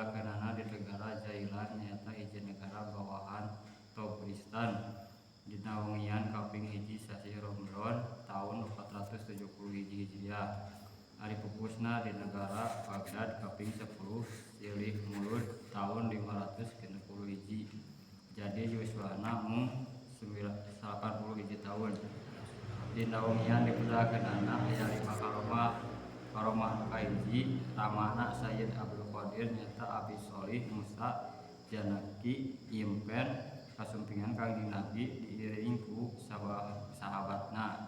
Dipedalkeunana di negara Jailan, nyaeta hiji negara bawahan Tobristan, dina wengian kaping 1 sasih Ramadhan taun 471 Hijriah. Ari pupusna di negara Baghdad kaping 10 silih Mulud taun 561. Jadi yuswana mung 81 taun. Dina wengian dipedalkeunana aya 5 karomah. Karomah anu kahiji, ramana Sayyid Abdul Qadir nyaeta Abi Sholih Musa Janaki impen kasumpingan Kangjeng Nabi diiring ku sahabatna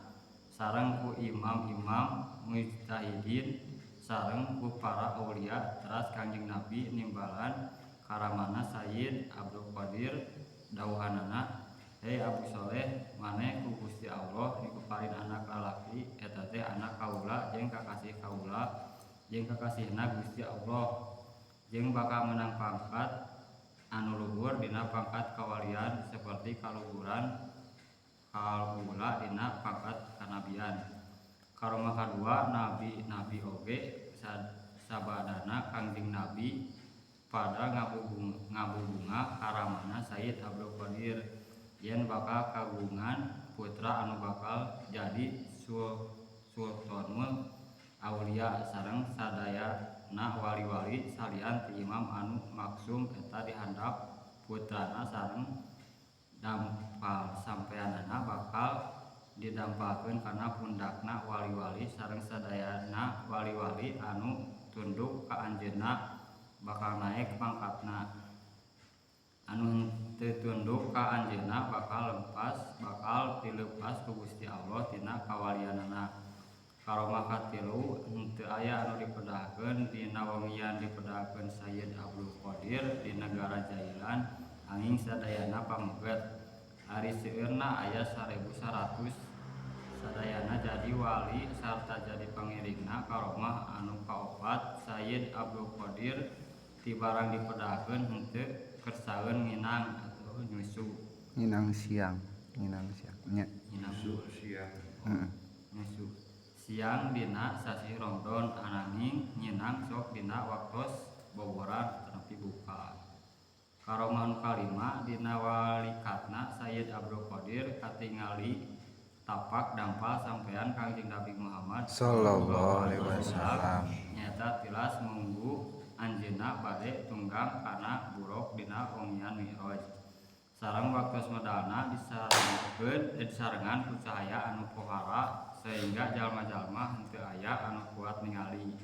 sareng ku imam-imam mujtahidin sareng ku para aulia. Teras Kangjeng Nabi nimbalan ka ramana Sayyid Abdul Qadir, dawuhanana, "Hei Abu Sholeh, maneh ku Gusti Allah dipaparin anak lalaki, eta teh anak kaula jeung kakasih kaula jeung kakasihna Gusti Allah, jeung bakal meunang pangkat anu luhur dina pangkat kawalian saperti kaluhuran kaula dina pangkat kanabian." Karomah kadua, nabi-nabi oge sabadana Kangjeng Nabi pada ngabubungah ka ramana Sayyid Abdul Qadir yen bakal kagungan putra anu bakal jadi sultanul aulia sareng sadayana wali-wali salian ti imam anu maksum eta dihandap putrana sareng dampal sampeanana bakal didampalkeun kana pundakna wali-wali, sareng sadayana wali-wali anu tunduk ka anjeunna bakal naek pangkatna, anu henteu tunduk ka anjeunna bakal dileupas ku Gusti Allah tina kawalianana. Karomah katilu, henteu aya anu dipedalkeun dina wengian dipedalkeun Sayyid Abdul Qadir di negara Jailan, anging sadayana pameget. Ari seueurna aya 1100, sadayana jadi wali sarta jadi pangiringna. Karomah anu kaopat, Sayyid Abdul Qadir ti barang dipedalkeun henteu kersaeun nginang atau nyusu. Nginang siang, nginang siang nya. Nginang. Siang. Heeh. Nyusu siang dina sasih Ramadan, ananging nginang sok dina waktos boboran tapi buka. Karomah anu kalima, dina walikatna Sayyid Abdul Qadir katingali tapak dampal sampean Kangjeng Nabi Muhammad Sallallahu alaihi wasallam. Nyaeta tilas munggu anjeunna bade tunggang kana buraq dina wengian Mi'raj, sareng waktos medalna disarengan ku cahaya anu pohara sehingga jalma-jalma henteu aya anu kuat ningali.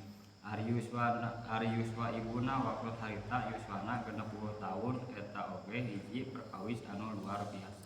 Ari yuswa ibuna waktu harita yuswana 60 taun, eta oge hiji perkawis anu luar biasa.